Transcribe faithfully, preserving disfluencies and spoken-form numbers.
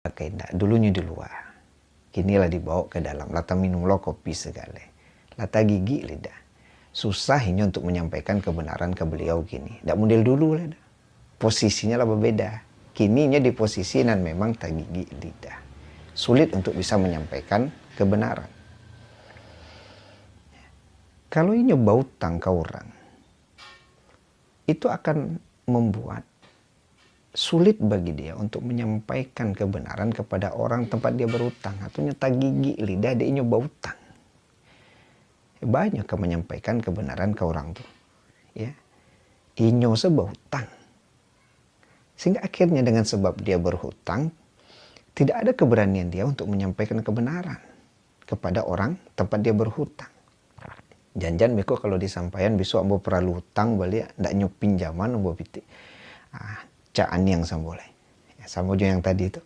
Oke, ndak, dulunyo di lua. Kini lah dibawa ka dalam, lah taminum lo kopi sagalo. Lah tagigik lidah. Susah inyo untuk manyampaikan kebenaran ka baliau kini. Ndak model dulu lah dah. Posisinyo lah babeda. Kini inyo di posisi nan memang tagigik lidah. Sulit untuk bisa manyampaikan kebenaran. Kalau inyo bautang ka urang, itu akan membuat sulit bagi dia untuk menyampaikan kebenaran kepada orang tempat dia berhutang. Artinyo tagigik lidah dek inyo bautang. Banyak ka manyampaikan kebenaran ka urang tu. Ya. Inyo se bautang. Sehingga akhirnya dengan sebab dia berhutang, tidak ada keberanian dia untuk menyampaikan kebenaran kepada orang tempat dia berhutang. Janjian beko kalau disampaian, bisuak ambo paralu utang baliak, ndak nyo pinjaman ambo pitik. Ah, cak aniang sambo lai. Ya, samo jo yang tadi tu.